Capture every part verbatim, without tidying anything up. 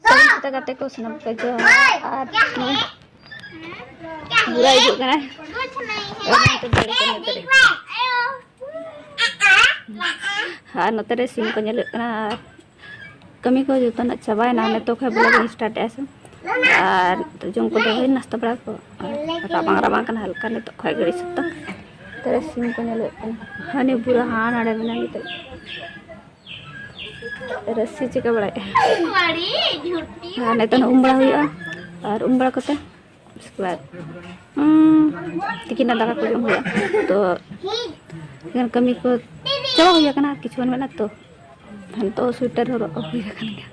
ᱥᱟᱱᱟᱢ ᱜᱟᱛᱮ ᱠᱚ, ᱥᱟᱱᱟᱢ ᱠᱚ ᱡᱚᱦᱟᱨ᱾ ᱟᱨ ᱱᱚᱜᱼᱚᱭ ᱵᱩᱨᱟ ᱦᱤᱡᱩᱜ ᱠᱟᱱᱟᱭ᱾ ᱟᱨ ᱱᱚᱛᱮ ᱫᱟᱨᱮ ᱠᱚ, ᱱᱚᱛᱮ ᱨᱮ᱾ ᱟᱨ ᱱᱚᱛᱮ ᱨᱮ ᱥᱤᱢ ᱠᱚ ᱧᱮᱞᱚᱜ ᱠᱟᱱᱟ᱾ ᱟᱨ ᱠᱟᱹᱢᱤ ᱠᱚ ᱡᱚᱛᱚᱱᱟᱜ ᱪᱟᱵᱟᱭᱮᱱᱟ᱾ ᱱᱤᱛᱚᱜ ᱠᱷᱚᱱ vlog ᱤᱧ start ᱮᱫᱼᱟ ᱥᱮ᱾ ᱟᱨ ᱡᱚᱢ ᱠᱚᱫᱚ ᱦᱩᱭ, ᱱᱟᱥᱛᱟ ᱵᱟᱲᱟ ᱠᱚ᱾ ᱟᱨ ᱨᱟᱵᱟᱝ ᱨᱟᱵᱟᱝ ᱠᱟᱱᱟ ᱦᱟᱞᱠᱟ, ᱱᱤᱛᱚᱜ ᱠᱷᱚᱱ ᱜᱷᱟᱹᱲᱤ ᱥᱮᱛᱟᱜ᱾ ᱱᱚᱛᱮ ᱨᱮ ᱥᱤᱢ ᱠᱚ ᱧᱮᱞᱚᱜ ᱠᱟᱱᱟ᱾ ᱦᱟᱹᱱᱤ ᱵᱩᱨᱟ ᱦᱟᱱᱟ ᱱᱟᱰᱮ ᱢᱮᱱᱟᱭ ᱱᱤᱛᱚᱜ᱾ ᱨᱟᱹᱥᱤ ᱪᱤᱠᱟᱹ ᱵᱟᱲᱟᱭᱮᱫᱼᱟ᱾ ᱟᱨ ᱱᱤᱛᱚᱜ ᱩᱢ ᱵᱟᱲᱟ ᱦᱩᱭᱩᱜᱼᱟ᱾ ᱟᱨ ᱩᱢ ᱵᱟᱲᱟ ᱠᱟᱛᱮ ᱩᱥᱠᱮ ᱵᱟᱫ, ᱩᱸ, ᱛᱤᱠᱤᱱᱟᱜ ᱫᱟᱠᱟ ᱠᱚ ᱡᱚᱢ ᱦᱩᱭᱩᱜᱼᱟ᱾ ᱛᱚ, ᱮᱱᱠᱷᱟᱱ ᱠᱟᱹᱢᱤ ᱠᱚ ᱪᱟᱵᱟ ᱦᱩᱭ ᱟᱠᱟᱱᱟ, ᱟᱨ ᱠᱤᱪᱷᱩ ᱜᱟᱱ ᱢᱮᱱᱟᱜᱼᱟ᱾ ᱛᱚ, ᱱᱤᱛᱚᱜ sweater ᱦᱚᱨᱚᱜ ᱦᱩᱭ ᱟᱠᱟᱱ ᱜᱮᱭᱟ᱾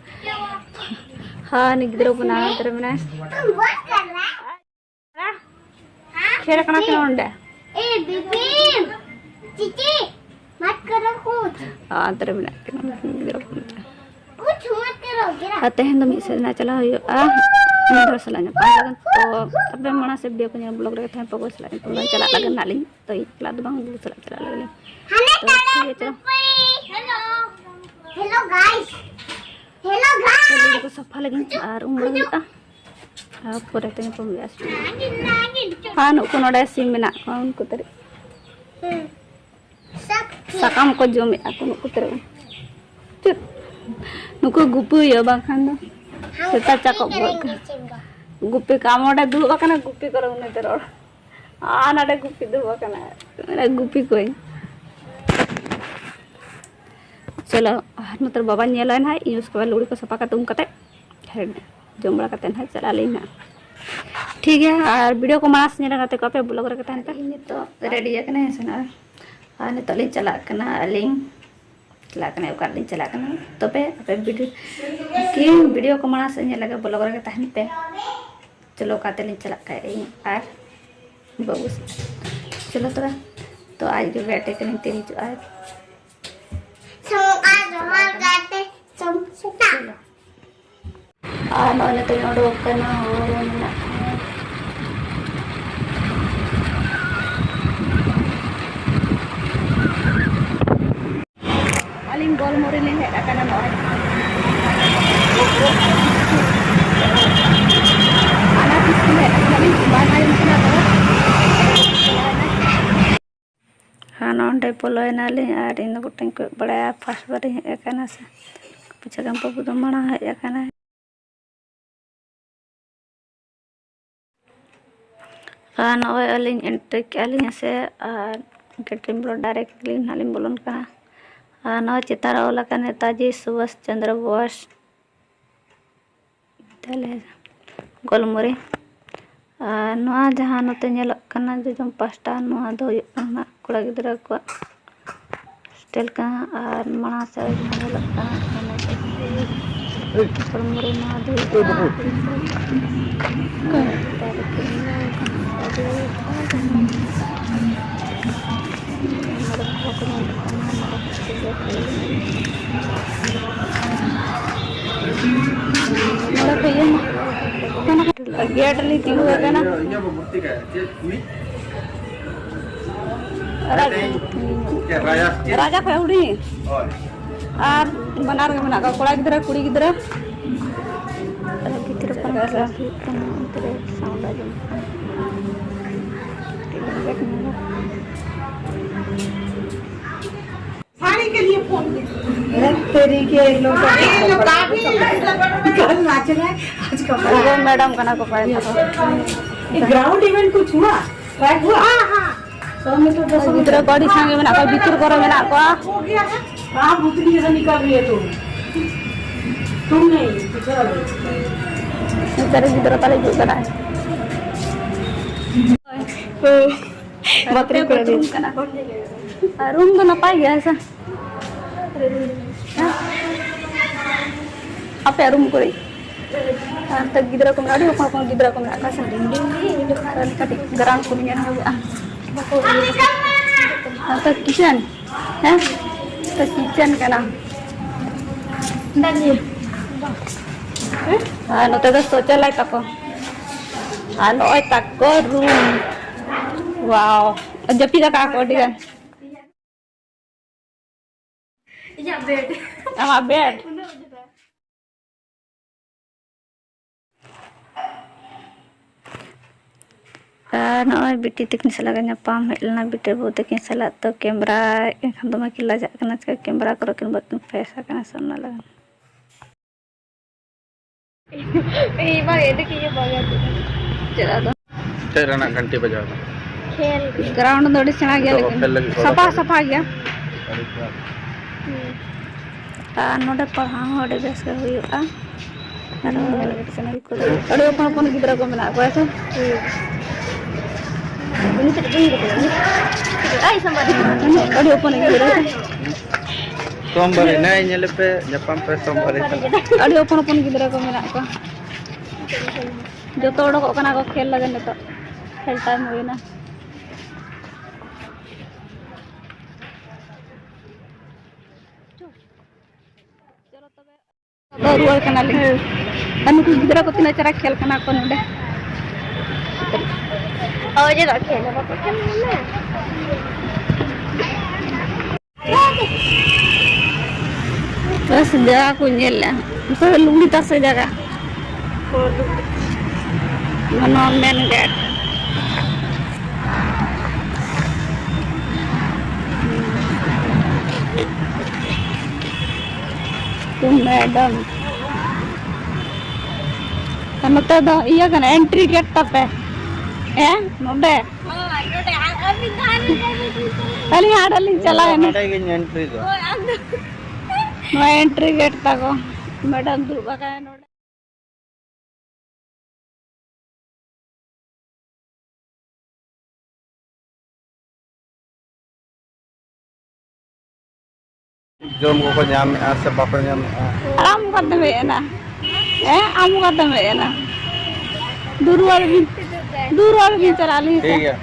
ᱦᱮᱸ, ᱩᱱᱤ ᱜᱤᱫᱽᱨᱟᱹ ᱵᱚᱱᱟ ᱚᱱᱛᱮ ᱨᱮ ᱢᱮᱱᱟᱭᱟ᱾ ᱠᱷᱮᱞ ᱠᱟᱱᱟ ᱠᱤᱱ ᱚᱸᱰᱮ᱾ ᱮ ᱵᱤᱯᱤᱱ, ᱪᱤᱪᱤ, ᱢᱟᱛ ᱠᱟᱨᱳ ᱠᱩᱪ᱾ ᱟᱨ ᱚᱱᱛᱮ ᱨᱮ ᱢᱮᱱᱟᱜ ᱠᱤᱱᱟ ᱩᱱᱠᱤᱱ ᱜᱤᱫᱽᱨᱟᱹ ᱠᱚ᱾ ᱠᱩᱪ ᱢᱟᱛ ᱠᱟᱨᱳ, ᱜᱤᱨᱟ᱾ ᱟᱨ ᱛᱮᱦᱮᱧ ᱫᱚ ᱢᱤᱫ ᱥᱮᱫ ᱪᱟᱞᱟᱣ ᱦᱩᱭᱩᱜᱼᱟ, ᱩᱱᱤ ᱦᱚᱲ ᱥᱟᱞᱟᱜ ᱧᱟᱯᱟᱢ ᱞᱟᱹᱜᱤᱫ᱾ ᱛᱚ ᱟᱯᱮ ᱢᱟᱲᱟᱝ ᱥᱮᱫ video ᱠᱚ ᱧᱮᱞ, vlog ᱨᱮ ᱛᱟᱦᱮᱱ ᱯᱮ, ᱚᱠᱚᱭ ᱥᱟᱞᱟᱜ ᱧᱟᱯᱟᱢ ᱞᱟᱹᱜᱤᱫ ᱪᱟᱞᱟᱜ ᱞᱟᱹᱜᱤᱫ ᱱᱟᱜ ᱞᱤᱧ᱾ ᱛᱚ ᱤᱧ ᱮᱠᱞᱟ ᱫᱚ ᱵᱟᱝ, ᱵᱩᱵᱩ ᱥᱟᱞᱟᱜ ᱪᱟᱞᱟᱜ ᱞᱟᱹᱜᱤᱫ ᱞᱤᱧ᱾ ᱛᱚ ᱴᱷᱤᱠ ᱜᱮᱭᱟ, ᱪᱚᱞᱚ᱾ Hello, hello guys, hello guys. ᱞᱩᱜᱽᱲᱤ ᱠᱚ ᱥᱟᱯᱷᱟ ᱞᱟᱹᱜᱤᱫ ᱟᱨ ᱩᱢ ᱵᱟᱲᱟ ᱦᱩᱭᱩᱜᱼᱟ᱾ ᱟᱨ ᱯᱚᱨᱮ ᱛᱮ ᱧᱟᱯᱟᱢ ᱦᱩᱭᱩᱜᱼᱟ᱾ ᱟᱨ ᱱᱩᱠᱩ ᱱᱚᱰᱮ ᱥᱤᱢ ᱢᱮᱱᱟᱜ ᱠᱚᱣᱟ, ᱩᱱᱠᱩ ᱛᱟᱹᱨᱤᱡ᱾ ᱦᱩᱸ᱾ ᱥᱟᱠᱟᱢ ᱠᱚ ᱡᱚᱢᱮᱫᱼᱟ ᱠᱚ ᱱᱩᱠᱩ ᱛᱟᱹᱨᱤᱡ᱾ ᱪᱩᱯ᱾ ᱱᱩᱠᱩ ᱜᱩᱯᱤ ᱦᱩᱭᱩᱜᱼᱟ, ᱵᱟᱝᱠᱷᱟᱱ ᱫᱚ ᱥᱮᱛᱟ ᱪᱟᱠᱚᱵ ᱜᱚᱫ ᱠᱟᱜᱼᱟ᱾ ᱜᱩᱯᱤ ᱠᱚ, ᱟᱢ ᱚᱸᱰᱮ ᱫᱩᱲᱩᱵ ᱟᱠᱟᱱᱟ, ᱜᱩᱯᱤ ᱠᱚᱨᱮ ᱩᱱᱤ ᱫᱚ ᱨᱚᱲ᱾ ᱟᱨ ᱱᱚᱰᱮ ᱜᱩᱯᱤ ᱫᱩᱲᱩᱵ ᱟᱠᱟᱱᱟ, ᱢᱮᱱᱟ ᱜᱩᱯᱤ ᱠᱚᱧ᱾ ᱪᱚᱞᱚ, ᱟᱨ ᱱᱚᱛᱮ ᱨᱮ ᱵᱟᱵᱟᱧ ᱧᱮᱞᱟ ᱱᱟᱦᱟᱜ, ᱤᱧ ᱩᱥᱠᱮ ᱵᱟᱫ ᱞᱩᱜᱽᱲᱤ ᱠᱚ ᱥᱟᱯᱷᱟ ᱠᱟᱛᱮ, ᱩᱢ ᱠᱟᱛᱮ, ᱦᱮᱸ, ᱡᱚᱢ ᱵᱟᱲᱟ ᱠᱟᱛᱮ ᱱᱟᱦᱟᱜ ᱪᱟᱞᱟᱜ ᱟᱹᱞᱤᱧ ᱱᱟᱦᱟᱜ᱾ ᱴᱷᱤᱠ ᱜᱮᱭᱟ, ᱟᱨ video ᱠᱚ ᱢᱟᱲᱟᱝ ᱥᱮᱫ ᱧᱮᱞ ᱠᱟᱛᱮ ᱠᱚ ᱟᱯᱮ vlog ᱨᱮᱜᱮ ᱛᱟᱦᱮᱱ ᱯᱮ᱾ ᱤᱧ ᱱᱤᱛᱚᱜ ready ᱟᱠᱟᱱᱟᱹᱧ, ᱦᱮᱸ ᱥᱮ ᱱᱚᱜᱼᱚᱭ᱾ ᱟᱨ ᱱᱤᱛᱚᱜ ᱞᱤᱧ ᱪᱟᱞᱟᱜ ᱠᱟᱱᱟ ᱟᱹᱞᱤᱧ᱾ ᱪᱟᱞᱟᱜ ᱠᱟᱱᱟ, ᱚᱠᱟ ᱨᱮᱞᱤᱧ ᱪᱟᱞᱟᱜ ᱠᱟᱱᱟ? ᱛᱚᱵᱮ ᱟᱯᱮ video, ᱠᱤ video ᱠᱚ ᱢᱟᱲᱟᱝ ᱥᱮᱫ ᱧᱮᱞ ᱞᱟᱹᱜᱤᱫ vlog ᱨᱮᱜᱮ ᱛᱟᱦᱮᱱ ᱯᱮ᱾ ᱪᱚᱞᱚ, ᱚᱠᱟ ᱛᱮᱞᱤᱧ ᱪᱟᱞᱟᱜ ᱠᱷᱟᱡ ᱤᱧ ᱟᱨ ᱵᱟᱹᱵᱩ᱾ ᱪᱚᱞᱚ ᱛᱚᱵᱮ, ᱛᱚ ᱟᱡ ᱜᱮ ᱵᱮᱴᱮ ᱛᱮᱞᱤᱧ ᱛᱤᱨ ᱦᱤᱡᱩᱜᱼᱟ᱾ ᱥᱩᱱᱩᱢ ᱟᱨ ᱨᱚᱦᱚᱲ ᱠᱟᱛᱮ ᱡᱚᱢ ᱥᱮᱛᱟᱜ᱾ ᱪᱚᱞᱚ᱾ ᱟᱨ ᱱᱚᱜᱼᱚᱭ ᱱᱤᱛᱚᱜ ᱤᱧ ᱚᱰᱚᱠ ᱠᱟᱱᱟ, ᱦᱚᱨ ᱨᱮ ᱢᱮᱱᱟᱜᱼᱟ᱾ ᱢᱳᱲ ᱨᱮᱞᱤᱧ ᱦᱮᱡ ᱟᱠᱟᱱᱟ ᱱᱚᱜᱼᱚᱭ᱾ ᱟᱱᱟ ᱛᱤᱥ ᱠᱷᱚᱱ ᱦᱮᱡ ᱟᱠᱟᱱᱟ ᱞᱤᱧ, ᱵᱟᱝ ᱟᱸᱡᱚᱢ ᱠᱟᱱᱟ ᱛᱚ᱾ ᱟᱨ ᱱᱚᱸᱰᱮ ᱵᱚᱞᱚᱭᱮᱱᱟᱞᱤᱧ ᱟᱨ ᱤᱧ ᱫᱚ ᱜᱚᱴᱟᱧ ᱠᱚᱭᱚᱜ ᱵᱟᱲᱟᱭᱟ, ᱯᱷᱟᱥᱴ ᱵᱟᱨᱤᱧ ᱦᱮᱡ ᱟᱠᱟᱱᱟ ᱥᱮ᱾ ᱯᱩᱪᱷᱟ ᱜᱟᱢ ᱵᱟᱹᱵᱩ ᱫᱚ ᱢᱟᱲᱟᱝ ᱦᱮᱡ ᱟᱠᱟᱱᱟᱭ᱾ ᱟᱨ ᱱᱚᱜᱼᱚᱭ ᱟᱹᱞᱤᱧ ᱮᱱᱴᱨᱤ ᱠᱮᱜᱼᱟ ᱞᱤᱧ ᱦᱮᱸᱥᱮ, ᱟᱨ ᱜᱮᱴ ᱞᱤᱧ ᱵᱚᱞᱚ, ᱰᱟᱭᱨᱮᱠᱴ ᱞᱤᱧ ᱱᱟᱦᱟᱜ ᱞᱤᱧ ᱵᱚᱞᱚᱱ ᱠᱟᱱᱟ᱾ ᱟᱨ ᱱᱚᱜᱼᱚᱭ ᱪᱮᱛᱟᱱ ᱨᱮ ᱚᱞ ᱟᱠᱟᱱ ᱱᱮᱛᱟᱡᱤ ᱥᱩᱵᱷᱟᱥ ᱪᱚᱱᱫᱨᱚ ᱵᱳᱥ ᱵᱤᱫᱽᱫᱟᱞᱚᱭ ᱜᱳᱞᱢᱩᱨᱤ᱾ ᱟᱨ ᱱᱚᱣᱟ ᱡᱟᱦᱟᱸ ᱱᱚᱛᱮ ᱧᱮᱞᱚᱜ ᱠᱟᱱᱟ ᱡᱚᱡᱚᱢ ᱯᱟᱦᱴᱟ, ᱱᱚᱣᱟ ᱫᱚ ᱦᱩᱭᱩᱜ ᱠᱟᱱᱟ ᱠᱚᱲᱟ ᱜᱤᱫᱽᱨᱟᱹ ᱠᱚᱣᱟᱜ ᱦᱳᱥᱴᱮᱞ ᱠᱟᱱᱟ᱾ ᱟᱨ ᱢᱟᱲᱟᱝ ᱥᱮᱫ ᱨᱮ ᱡᱟᱦᱟᱸ ᱧᱮᱞᱚᱜ ᱠᱟᱱᱟ ᱦᱚᱲᱢᱚ ᱨᱮ ᱱᱚᱣᱟ ᱫᱚ ᱦᱩᱭᱩᱜ ᱠᱟᱱᱟ ᱫᱟᱨᱮ ᱠᱚ ᱧᱮᱞᱚᱜ ᱠᱟᱱᱟ᱾ ᱜᱮᱴ ᱨᱮᱞᱤᱧ ᱛᱤᱸᱜᱩ ᱟᱠᱟᱱᱟ᱾ ᱨᱟᱡᱟ ᱠᱷᱚᱱ ᱦᱩᱰᱤᱧ᱾ ᱟᱨ ᱵᱟᱱᱟᱨ ᱜᱮ ᱢᱮᱱᱟᱜ ᱠᱚᱣᱟ, ᱠᱚᱲᱟ ᱜᱤᱫᱽᱨᱟᱹ, ᱠᱩᱲᱤ ᱜᱤᱫᱽᱨᱟᱹ᱾ ᱟᱨ ᱵᱷᱤᱛᱨᱤ ᱠᱷᱚᱱ ᱠᱞᱟᱥ ᱦᱩᱭᱩᱜ ᱠᱟᱱᱟ, ᱚᱱᱛᱮ ᱨᱮ ᱥᱟᱣᱩᱱᱰ ᱟᱸᱡᱚᱢᱚᱜ ᱠᱟᱱᱟ᱾ ᱠᱟᱹᱴᱤᱡ ᱞᱤᱧ ᱵᱮᱠ ᱧᱚᱜᱟ᱾ साड़ी के लिए फोन कीजिए। अरे तेरी के लोग का अरे, ये कपड़ा काफी कल नाचना है, आज कपड़ा। ᱩᱱᱠᱩ ᱢᱮᱰᱟᱢ ᱠᱟᱱᱟ ᱠᱚ ᱯᱟᱞᱮᱱ ᱫᱚ᱾ ये ग्राउंड इवेंट कुछ हुआ? ट्रैक हुआ? हाँ, हाँ। सब में तो दस ᱜᱤᱫᱽᱨᱟᱹ ᱠᱚ ᱟᱹᱰᱤ ᱥᱟᱸᱜᱮ ᱢᱮᱱᱟᱜ ᱠᱚᱣᱟ, ᱵᱷᱤᱛᱤᱨ ᱠᱚᱨᱮ ᱢᱮᱱᱟᱜ ᱠᱚᱣᱟ᱾ हो गया है। आप भूतनी जैसा निकल रही है तुम। तुम नहीं, पीछे वाले। ᱱᱮᱛᱟᱨ ᱜᱤᱫᱽᱨᱟᱹ ᱛᱟᱞᱮ ᱦᱤᱡᱩᱜ ᱠᱟᱱᱟ᱾ ᱵᱟᱛᱷᱨᱩᱢ ᱠᱚᱨᱮ ᱫᱚ᱾ ᱵᱟᱛᱷᱨᱩᱢ ᱠᱟᱱᱟ᱾ ᱟᱨ ᱨᱩᱢ ᱫᱚ ᱱᱟᱯᱟᱭ ᱜᱮᱭᱟ, ᱦᱮᱸ ᱥᱮ? ᱟᱯᱮᱭᱟᱜ ᱨᱩᱢ ᱠᱚᱨᱮ᱾ ᱟᱨ ᱱᱚᱛᱮ ᱜᱤᱫᱽᱨᱟᱹ ᱠᱚ ᱢᱮᱱᱟᱜ, ᱟᱹᱰᱤ ᱦᱚᱯᱚᱱ ᱦᱚᱯᱚᱱ ᱜᱤᱫᱽᱨᱟᱹ ᱠᱚ ᱢᱮᱱᱟᱜ ᱠᱚᱣᱟ ᱥᱮ᱾ ᱟᱨ ᱠᱟᱹᱴᱤᱡ ᱜᱨᱟᱣᱩᱱᱰ ᱠᱚ ᱧᱮᱞ ᱧᱚᱜᱚᱜᱼᱟ᱾ ᱱᱚᱛᱮ ᱠᱤᱪᱮᱱ, ᱦᱮᱸ? ᱱᱚᱛᱮ ᱠᱤᱪᱮᱱ ᱠᱟᱱᱟ᱾ ᱟᱨ ᱱᱚᱛᱮ ᱫᱚ ᱥᱳᱪᱟᱞᱟᱭ ᱛᱟᱠᱚ᱾ ᱟᱨ ᱱᱚᱜᱼᱚᱭ ᱛᱟᱠᱚ ᱨᱩᱢ᱾ ᱣᱟᱣ, ᱡᱟᱹᱯᱤᱫ ᱟᱠᱟᱫ ᱠᱚ ᱟᱹᱰᱤ ᱜᱟᱱ᱾ ᱤᱧᱟᱹᱜ ᱟᱢᱟᱜ ᱵᱮᱰ᱾ ᱟᱨ ᱱᱚᱜᱼᱚᱭ ᱵᱤᱴᱤ ᱛᱟᱹᱠᱤᱱ ᱥᱟᱞᱟᱜ ᱜᱮ ᱧᱟᱯᱟᱢ ᱦᱮᱡ ᱞᱮᱱᱟ, ᱵᱤᱴᱤ ᱵᱟᱹᱵᱩ ᱛᱟᱹᱠᱤᱱ ᱥᱟᱞᱟᱜ᱾ ᱛᱚ ᱠᱮᱢᱨᱟ ᱮᱱᱠᱷᱟᱱ ᱫᱚᱢᱮ ᱠᱤᱱ ᱞᱟᱡᱟᱜ ᱠᱟᱱᱟ, ᱪᱮᱠᱟ ᱠᱮᱢᱨᱟ ᱠᱚᱨᱮ ᱠᱤᱱ ᱵᱟᱹᱠᱤᱱ ᱯᱷᱮᱥ ᱟᱠᱟᱱᱟ ᱥᱮ ᱚᱱᱟ ᱞᱟᱹᱜᱤᱫ᱾ ᱪᱮᱫ ᱟᱫᱚ? ᱪᱮᱫ ᱨᱮᱱᱟᱜ ᱜᱷᱟᱱᱴᱤ ᱵᱟᱡᱟᱣ ᱮᱱᱟ? ᱠᱷᱮᱞ᱾ ᱜᱨᱟᱣᱩᱱᱰ ᱫᱚ ᱟᱹᱰᱤ ᱥᱮᱬᱟ ᱜᱮᱭᱟ, ᱱᱤᱛᱚᱜ ᱞᱮᱠᱤᱱ ᱠᱷᱮᱞ ᱞᱟᱹᱜᱤᱫ ᱠᱚ ᱥᱟᱯᱷᱟ ᱚᱰᱚᱠ ᱥᱟᱯᱷᱟ ᱜᱮᱭᱟ᱾ ᱟᱹᱰᱤ ᱪᱮᱦᱨᱟ᱾ ᱦᱩᱸ᱾ ᱟᱨ ᱱᱚᱰᱮ ᱯᱟᱲᱦᱟᱣ ᱦᱚᱸ ᱟᱹᱰᱤ ᱵᱮᱥ ᱜᱮ ᱦᱩᱭᱩᱜᱼᱟ᱾ ᱟᱨ ᱟᱹᱰᱤ ᱦᱚᱯᱚᱱ ᱦᱚᱯᱚᱱ ᱜᱤᱫᱽᱨᱟᱹ ᱠᱚ ᱢᱮᱱᱟᱜ ᱠᱚᱣᱟ ᱥᱮ? ᱦᱩᱸ᱾ ᱟᱹᱰᱤ ᱦᱚᱯᱚᱱ ᱜᱤᱫᱽᱨᱟᱹ᱾ ᱥᱳᱢᱵᱟᱨ ᱦᱤᱞᱳᱜ ᱧᱮᱞᱮ ᱯᱮ, ᱧᱟᱯᱟᱢ ᱯᱮ ᱥᱳᱢᱵᱟᱨ ᱦᱤᱞᱳᱜ᱾ ᱟᱹᱰᱤ ᱦᱚᱯᱚᱱ ᱦᱚᱯᱚᱱ ᱜᱤᱫᱽᱨᱟᱹ ᱠᱚ ᱢᱮᱱᱟᱜ ᱠᱚᱣᱟ᱾ ᱡᱚᱛᱚ ᱚᱰᱚᱠᱚᱜ ᱠᱟᱱᱟ ᱠᱚ ᱠᱷᱮᱞ ᱞᱟᱹᱜᱤᱫ ᱱᱤᱛᱚᱜ᱾ ᱠᱷᱮᱞ ᱴᱟᱭᱤᱢ ᱦᱩᱭᱱᱟ᱾ ᱟᱫᱚ ᱨᱩᱣᱟᱹᱲ ᱠᱟᱱᱟᱞᱮ᱾ ᱦᱮᱸ᱾ ᱟᱨ ᱱᱩᱠᱩ ᱜᱤᱫᱽᱨᱟᱹ ᱠᱚ ᱛᱤᱱᱟᱹᱜ ᱪᱮᱦᱨᱟ ᱠᱷᱮᱞ ᱠᱟᱱᱟ ᱠᱚ ᱱᱚᱰᱮ᱾ ᱦᱳᱭ, ᱪᱮᱫᱟᱜ ᱠᱷᱮᱞ ᱦᱚᱸ ᱵᱟᱠᱚ ᱠᱷᱮᱞ ᱠᱟᱱᱟ᱾ ᱵᱟᱥ ᱡᱟᱭᱜᱟ ᱠᱚ ᱧᱮᱞ ᱞᱮᱜᱼᱟ᱾ ᱱᱚᱛᱮ ᱫᱚ ᱞᱩᱜᱽᱲᱤ ᱛᱟᱥᱮ ᱡᱟᱭᱜᱟ᱾ ᱦᱳᱭ, ᱞᱩᱜᱽᱲᱤ᱾ ᱱᱚᱣᱟ ᱢᱮᱱ ᱜᱮᱴ᱾ ᱛᱩᱢ ᱢᱮᱰᱟᱢ᱾ ᱟᱨ ᱱᱚᱛᱮ ᱫᱚ ᱤᱭᱟᱹ ᱠᱟᱱᱟ, ᱮᱱᱴᱨᱤ ᱜᱮᱴ ᱛᱟᱯᱮ᱾ ᱦᱮᱸ, ᱱᱚᱰᱮ᱾ ᱦᱳᱭ, ᱱᱚᱰᱮ᱾ ᱟᱨ ᱟᱹᱵᱤᱱ ᱫᱚ ᱦᱟᱸᱰᱮ ᱜᱮ ᱵᱤᱱ ᱪᱟᱞᱟᱜᱼᱟ᱾ ᱟᱹᱞᱤᱧ ᱦᱟᱸᱰᱮ ᱞᱤᱧ ᱪᱟᱞᱟᱜᱼᱟ᱾ ᱱᱚᱰᱮ ᱜᱤᱧ ᱮᱱᱴᱨᱤ ᱫᱚ᱾ ᱦᱳᱭ, ᱟᱢ ᱫᱚ᱾ ᱱᱚᱣᱟ ᱮᱱᱴᱨᱤ ᱜᱮᱴ ᱛᱟᱠᱚ᱾ ᱢᱮᱰᱟᱢ ᱫᱩᱲᱩᱵ ᱟᱠᱟᱱᱟᱭ ᱱᱚᱰᱮ᱾ ᱡᱚᱢ ᱠᱚᱠᱚ ᱧᱟᱢᱮᱜᱼᱟ ᱥᱮ ᱵᱟᱠᱚ ᱧᱟᱢᱮᱜᱼᱟ? ᱟᱨ ᱟᱢ ᱚᱠᱟᱛᱮᱢ ᱦᱮᱡ ᱮᱱᱟ? ᱦᱮᱸ, ᱟᱢ ᱚᱠᱟᱛᱮᱢ ᱦᱮᱡ ᱮᱱᱟ? ᱫᱩ ᱨᱩᱣᱟᱹᱲ ᱵᱤᱱ, ᱫᱩ ᱨᱩᱣᱟᱹᱲ ᱵᱤᱱ ᱪᱟᱞᱟᱜ ᱞᱤᱧ ᱥᱮ? ᱴᱷᱤᱠ ᱜᱮᱭᱟ᱾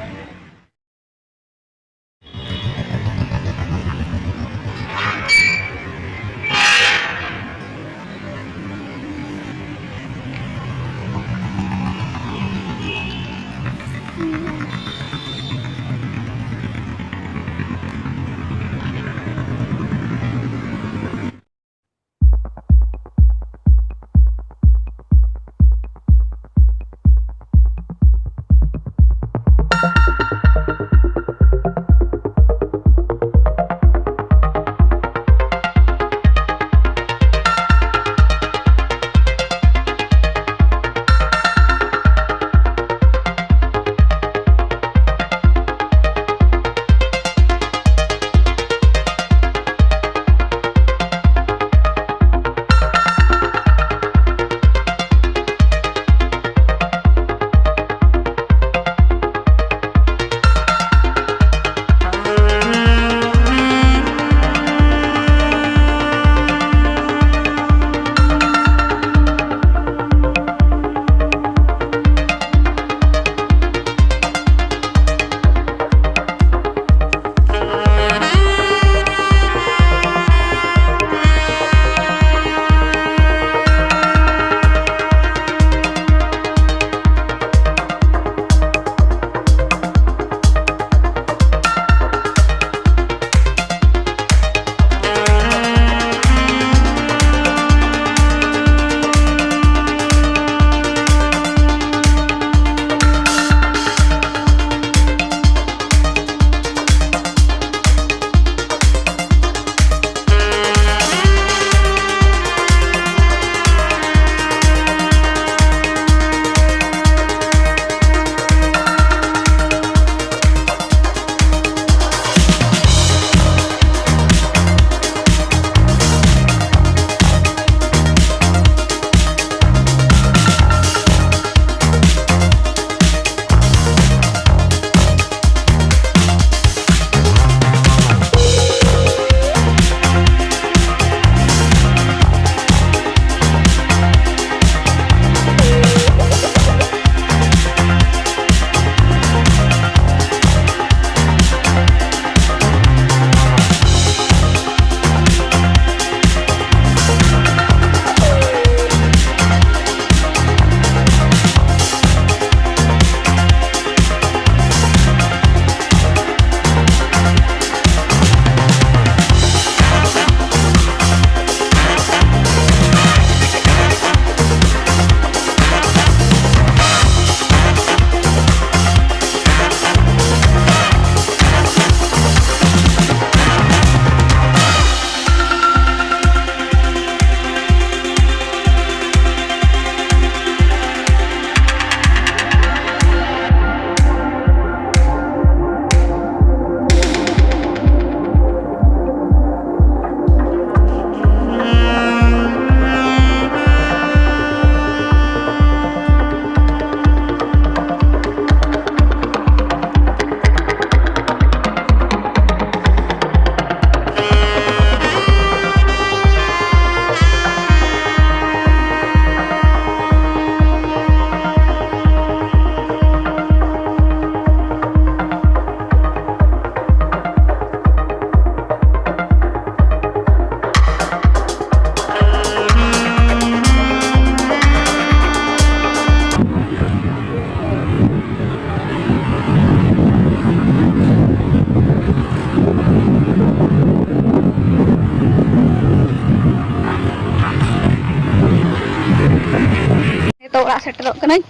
ᱪᱟᱞᱟᱜ ᱠᱟᱹᱱᱟᱹᱧ᱾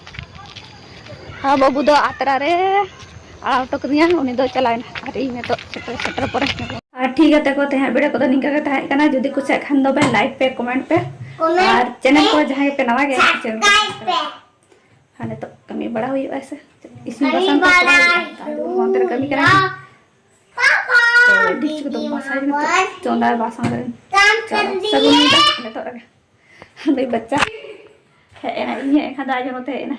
ᱟᱨ ᱵᱟᱹᱵᱩ ᱫᱚ ᱟᱛᱨᱟ ᱨᱮ ᱟᱲᱟᱜ ᱦᱚᱴᱚ ᱠᱟᱹᱫᱤᱧᱟ, ᱩᱱᱤ ᱫᱚ ᱪᱟᱞᱟᱣᱮᱱᱟ᱾ ᱟᱨ ᱤᱧ ᱱᱤᱛᱚᱜ ᱥᱮᱴᱮᱨ, ᱥᱮᱴᱮᱨ ᱯᱚᱨᱮ᱾ ᱟᱨ ᱴᱷᱤᱠ ᱜᱮᱭᱟ ᱛᱟᱠᱚ, ᱛᱮᱦᱮᱧᱟᱜ video ᱠᱚᱫᱚ ᱱᱤᱝᱠᱟ ᱜᱮ ᱛᱟᱦᱮᱸ ᱠᱟᱱᱟ᱾ ᱡᱩᱫᱤ ᱠᱩᱥᱤᱭᱟᱜ ᱠᱷᱟᱱ ᱫᱚ ᱵᱮᱱ like ᱯᱮ, comment ᱯᱮ, comment ᱟᱨ channel ᱠᱚ ᱯᱮ, ᱡᱟᱦᱟᱸᱭ ᱯᱮ ᱱᱟᱣᱟ ᱜᱮᱭᱟ, channel ᱠᱚ subscribe ᱯᱮ᱾ ᱟᱨ ᱱᱤᱛᱚᱜ ᱠᱟᱹᱢᱤ ᱵᱟᱲᱟ ᱦᱩᱭᱩᱜᱼᱟ ᱥᱮ, ᱤᱥᱤᱱ ᱠᱟᱹᱢᱤ ᱵᱟᱥᱟᱝ ᱠᱚ ᱵᱟᱲᱟ ᱠᱚᱨᱟᱣ ᱦᱩᱭᱩᱜᱼᱟ᱾ ᱦᱩᱭᱩᱜᱼᱟ᱾ ᱛᱟᱦᱞᱮ ᱚᱱᱛᱮ ᱨᱮ ᱠᱟᱹᱢᱤ ᱠᱟᱱᱟ ᱠᱤᱱ᱾ ᱯᱟᱯᱟ, ᱛᱚ, ᱰᱤᱥ ᱠᱚᱫᱚ ᱵᱟᱥᱟ ᱡᱤᱱᱤᱥ ᱫᱚ ᱪᱚᱸᱫᱟ ᱵᱟᱥᱟᱝ ᱨᱮ ᱪᱟᱞᱟᱜ ᱥᱟᱹᱜᱩᱱ ᱧᱤᱫᱟᱹ ᱱᱤᱛᱚᱜ ᱨᱮᱜᱮ᱾ ᱱᱩᱭ ᱵᱟᱪᱪᱟ ᱦᱮᱡ ᱮᱱᱟ, ᱤᱧ ᱦᱮᱡ ᱮᱱ ᱠᱷᱟᱱ ᱫᱚ ᱟᱡ ᱦᱚᱸ ᱱᱚᱛᱮ ᱦᱮᱡ ᱮᱱᱟ᱾